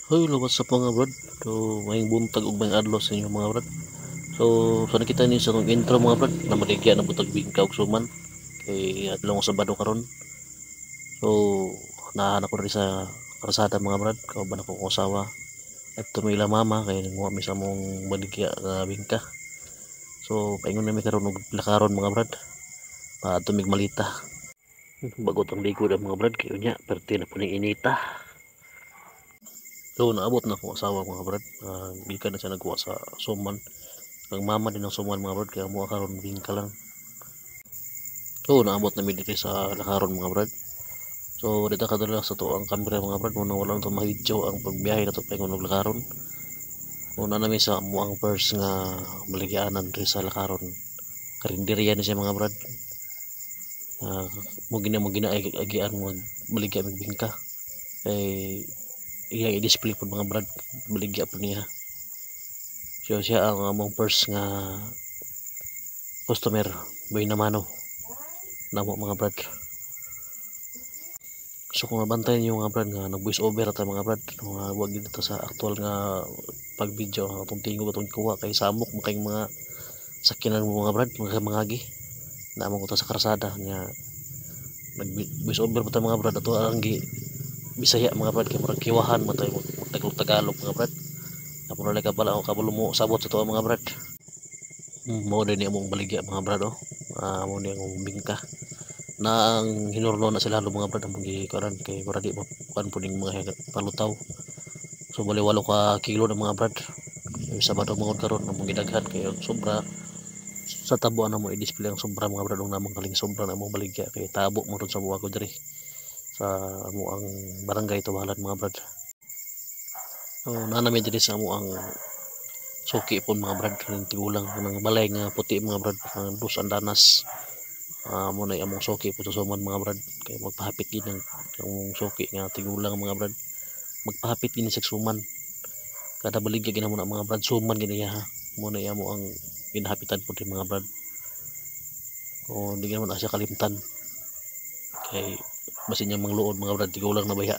Hoy, what's up, mga brad? So, maayong buntag ug maayong adlaw sa inyo, mga brad. So, sa nakita niyo sa atong intro, mga brad, namaligya na butag bingka og suman. Kay adlaw sa Sabado karon. So, naa na ko diri sa kalsada, mga brad, kauban ako akong asawa. At tumila mama kay nanguha mi sa among baligya nga bingka. So, paingon na mi karon og lakaron, mga brad. Paadto mig malita. Bagot ang likod ang mga brad kay unya perti na po ning inita. So, naabot na akong asawa, mga brad. Gikan na siya nagkuha sa suman. Ang mama din ang suman, mga brad, kaya mua karon bingka lang. So, naabot na mi diri sa lakaron, mga brad. So, dito kadala sa to ang kamera, mga brad, muna wala na to mahidyo ang pagbiyahe na to paingon og lakaron. Una nami sa amo ang first nga maligyanan diri sa lakaron. Karinderya ni siya, mga brad. Mo gina ay agian mo baligya mig bingka. Kay iya i-display po, mga brad, baligya po niya. So siya ang among first nga customer, boy na mano namo, mga brad. So kung mabantay niyo, mga brad, nga nag voice over ata, mga brad, mga wag dito sa actual nga pag video ang atong tingog atong kuha kay samok makayong mga sakyanan mo, mga brad, mga mangagi naamo ko ta sa karsada nga nag voice over pa ta, mga brad. Ato ang gi Bisaya, mga brad, kay murag kiwahan mo tayo magtagalog Tagalog, mga brad. Apo na kabala ako kabalo mo sabot sa to, mga brad. Mao din ni among baligya, mga brad, oh. Mao ni among bingka. Na ang hinurno na sila mga brad among gikuan kay para di makuan po ning mga palutaw. So bali 8 ka kilo na, mga brad. Yung Sabado mga karon among gidaghan kay sobra sa tabo na mo i-display ang sobra, mga brad, ug namang kaling sobra na among baligya kay tabo mo ron sa buwa ko diri sa amo ang barangay Tubalan, mga brad. So naa nami diri sa amo ang suki pud, mga brad, kaning tigulang kanang balay nga puti, mga brad, ang dos andanas. Mo na among suki pud sa suman, mga brad, kay magpahapit gid ang among suki nga tigulang, mga brad. Magpahapit gid sa suman. Kada baligya gid mo na, mga brad, suman gid niya ha. Mo na amo ang ginahapitan pud, mga brad. Kung di gid mo na siya kalimtan. Kay basin niya mangluod, mga brad, tigulang na baya.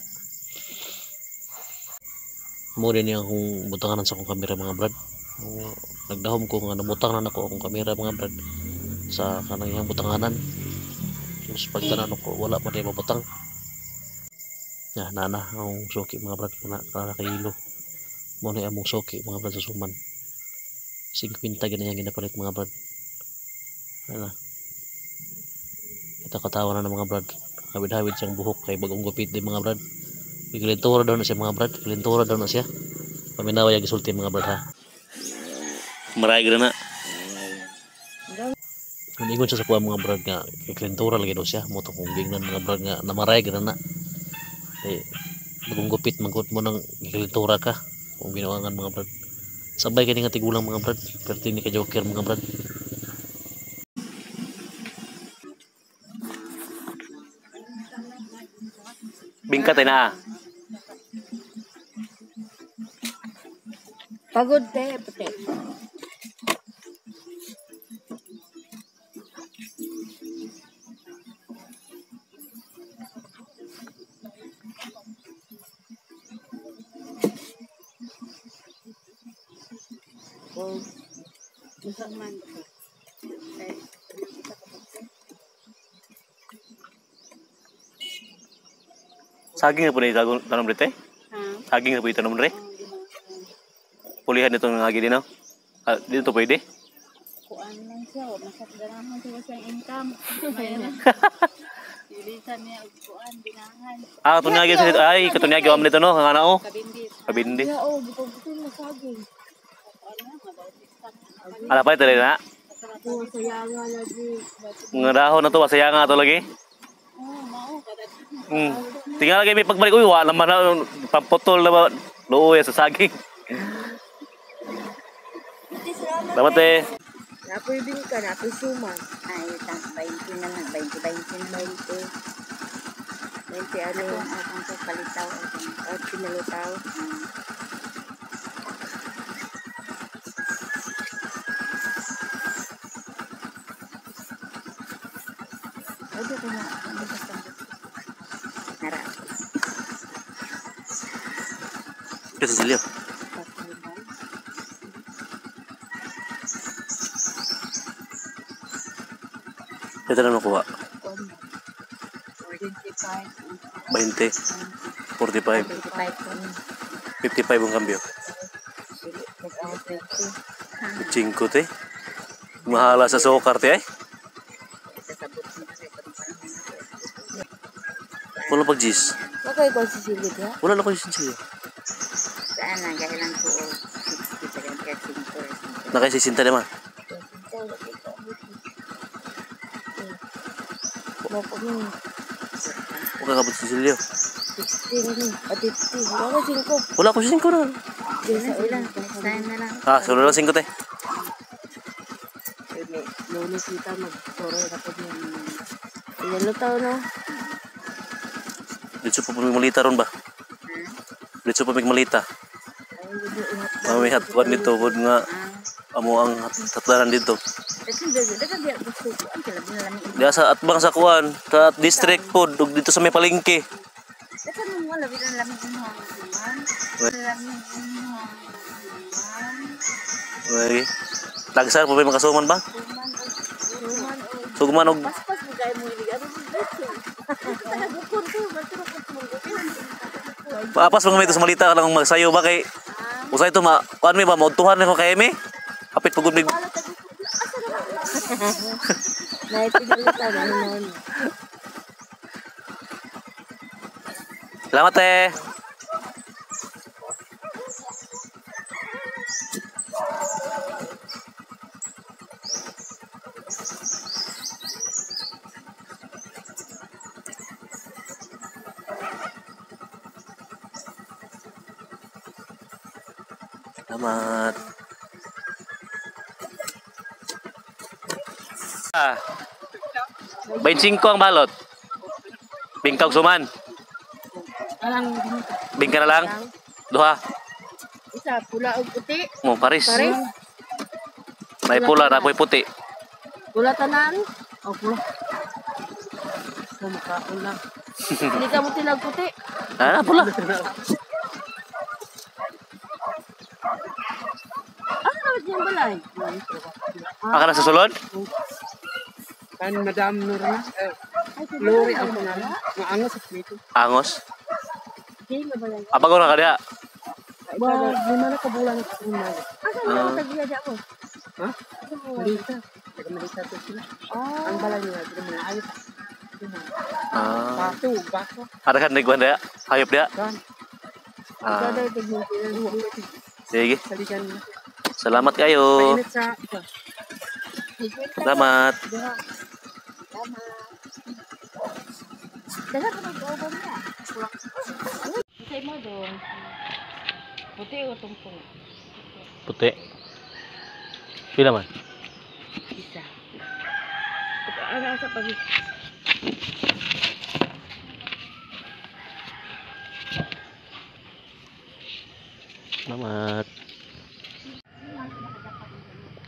Mo din niya akong butanganan sa akong kamera, mga brad. O, nagdahom ko nga nabutang na nako akong kamera, mga brad, sa kanang iyang butanganan. Tapos pagtanan ko wala pa din mabutang. Ya, nana akong suki, mga brad, kana kana kahilo. Mo na among suki, mga brad, sa suman. 50 gid niya ginapalit, mga brad. Ana. Kita katawa na ng mga brad. Hawid-hawid siyang buhok kay bagong gupit din, mga brad. Gilintura daw na siya, mga brad. Gilintura daw na siya. Paminawa yung gisulti, mga brad, ha. Maray gid na. Ingon siya sa kuha, mga brad, nga kay lagi daw siya. Mo to kung gingnan, mga brad, nga namaray gid na. Eh, bagong gupit mangkot mo nang gilintura ka. Kung ginawangan, mga brad. Sabay kini nga tigulang, mga brad. Perti ni ka joker, mga brad. Bingka tayo na. Pagod te, puti. O, man. Saging na po na itago tanong rito eh. Saging na po itanong rin. Pulihan nito ng agi din, no? Ah, dito pwede? Kuan lang siya, masakdanahan siya sa income. Dilisan niya og kuan binahan. Ah, katunyagi sa ay katunyagi am nito no, kang ana oh. Kabindi. Kabindi. Yeah, oh, butong na saging. Ala pa ito na. Oh, sayanga lagi. Mga dahon na to, sayanga to lagi. Oh, mao kada. Tinggal lagi may pagbalik, uy, wala man na pamputol na ba luoy sa saging. Dapat eh. Napoy bingka, napoy suman. Ay, tang 20 na lang, 20 20 na. 20. 20 ano? Akong akong palitaw akong. At pinalutaw. Ay, di ko na. Ano basta? Nara. Kasi Cecilio. Ito na nakuha. 20, 45, 55 ang kambyo. 5 te. Mahala sa sokar te ay. Wala pag gis. Wala ko si Cecilio diha. Wala na ko si Cecilio. Saan lang kailang ko 60 pa kaya 5. Nakay 60 naman. Wala ka si Cecilio. 60 at 50. Wala ko 5. Wala ko 5 na. Sila, next time na lang. Ah, solo lang 5 te. Lunes kita magturo na po niya. Ilan taon na? Dito pa malita ron ba? Dito pa malita. May hatuan dito pod nga amo ang hatlaran dito. Diya sa atbang sa kuan, sa district pod ug dito sa may palengke. Ay, tagsan po may makasuman ba? Sugman og paspas mo kay mo ilig ano Paapas mga may sa malita lang magsayo ba kay usay to ma kuan mi ba maudtuhan ko kay mi. Kapit pugod mig. Salamat eh. Salamat. Ah. 25 ang balot. Bingkag suman. Bingka na lang. Duha. Isa pula og puti. Mo paris. Paris. May pula na po'y puti. Pula tanan. O pula. Makaon lang. Hindi ka mo tilag puti. Ah, pula. Ano naman yung balay? Aka na sa sulod? Kan Madam Nurna. Lori ang pangalan. Maangos at dito. Angos? Abago na ka diha? Ba, lima na kabulan at lima. Asa na ang tagiya diha mo? Ha? Malita. Taga Malita to sila. Ang balay nila, dito mga ayop. Ah. Bato, bato. Ada kan niguan diha? Hayop diha? Kan. Ah. Sige. Saligan. Salamat kayo. Painit sa Salamat. Dala ka mag-ubom niya. Isay mo dong. Puti o tumpong? Puti. Pila man? Isa. Ano sa pag... Salamat.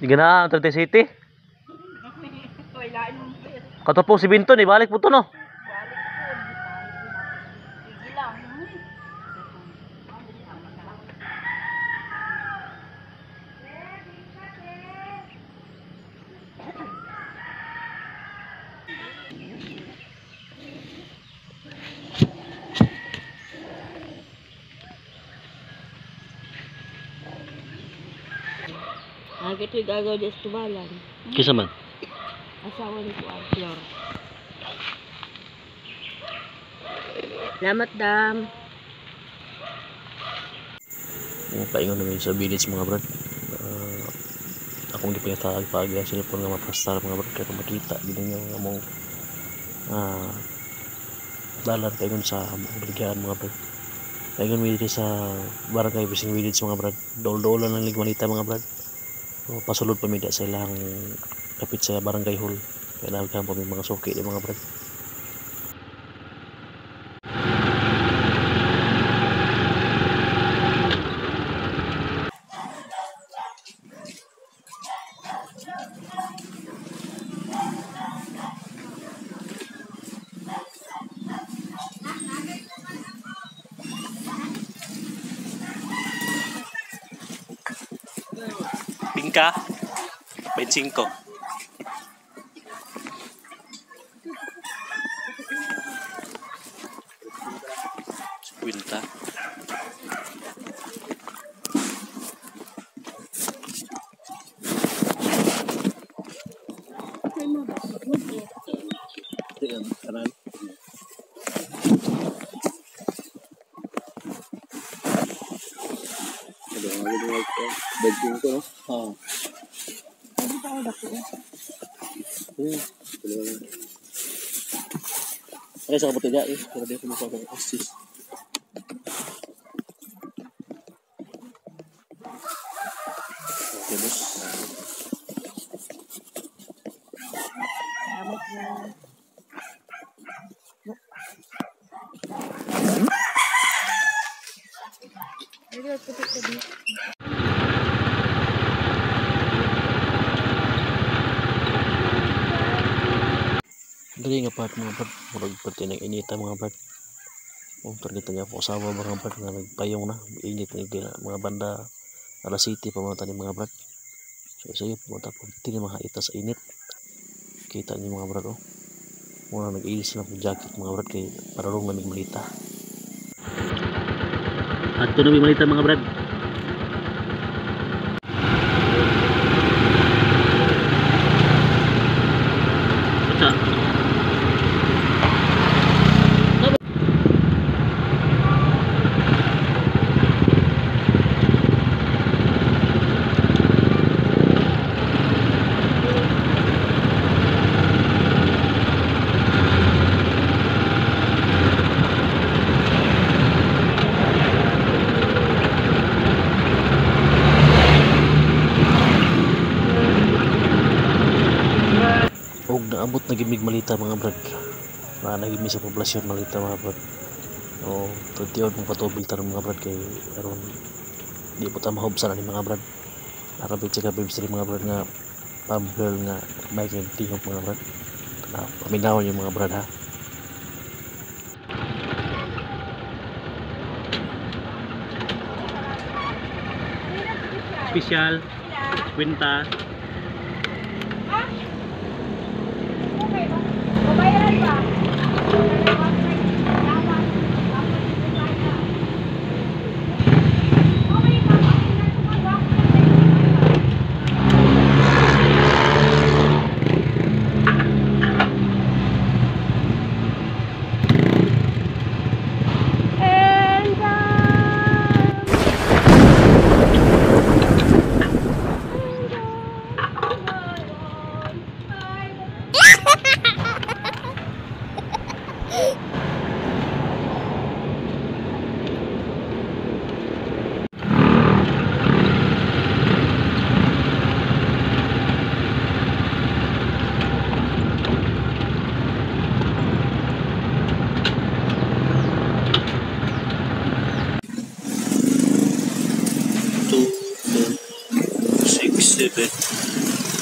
Di na ang 30 City. Katapong si Binton, ibalik po to no. Nakita yung gagaw di sa tubalan. Kisa man? Asawa ni Kuan Flor. Salamat, Dam. Paingon namin sa village mga brad. Akong gipangitaag paagi ang cellphone nga mapastar mga brad kaya makita gid ninyo nga among dalan paingon sa among baligyaan mga brad. Paingon mi diri sa Barangay Fishing Village mga brad. Dol-dolan lang ligmanita mga brad. So, pasulod pa mi sa ilang kapit sa Barangay Hall. Kaya nalaghan pa mi mga suki di mga brad. Bingka. 25. Kwinta. Oh. Ay, sa kabutila eh. Pero di ako makuha ng assist. Okay, boss. Dali nga part mga brad, murag pati nang inita mga brad. Oh, targeta niya ako asawa mga brad nga nagpayong na, init na mga banda alas city pa mga tani mga brad. So sayo pumunta po ti mga ita sa init. Kita niyo mga brad oh. Muna nag-ilis na akong jacket mga brad kay pararong lamig malita. Adto na mi malita mga brad. Og naabot na gid mig malita mga brad. Na nagimi sa poblasyon malita mga brad. O tiod mong patubil taron mga brad kay aron di po ta mahubsan ani mga brad. Arabit sa kabibs diri mga brad nga pump girl nga may tingog mga brad. Na paminawon yung mga brad ha. Special kwenta.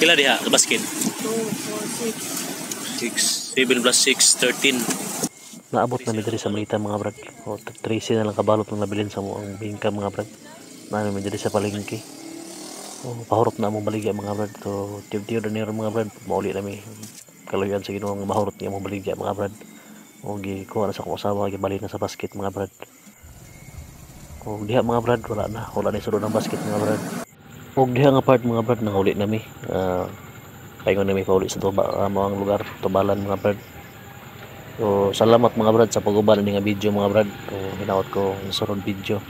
Kila diha sa basket? 2, 4, 6. 7 plus 6, 13. Naabot na mi diri sa malita mga brad. O 13 na lang kabalot ng nabilin sa mo ang bingka mga brad. Naa mi diri sa palengke. O pahurot na among baligya mga brad. So tiyod-tiyod na niya mga brad. Mauli na mi. Kaluyan sa Ginoo nga mahurot niya among baligya mga brad. O gikuha na sa akong asawa, gibali na sa basket mga brad. O diha mga brad, wala na. Wala na sulod ng basket mga brad. Og diha nga part mga brad, nanguli na mi. Paingon na mi pauli sa tuba, ang lugar, tubalan mga brad. So salamat mga brad sa pag-uban ani nga video mga brad. So hinaot ko ang sunod video.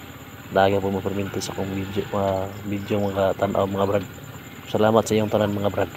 Daga po mo perminti sa akong video, mga video mga tan-aw mga brad. Salamat sa iyong tanan mga brad.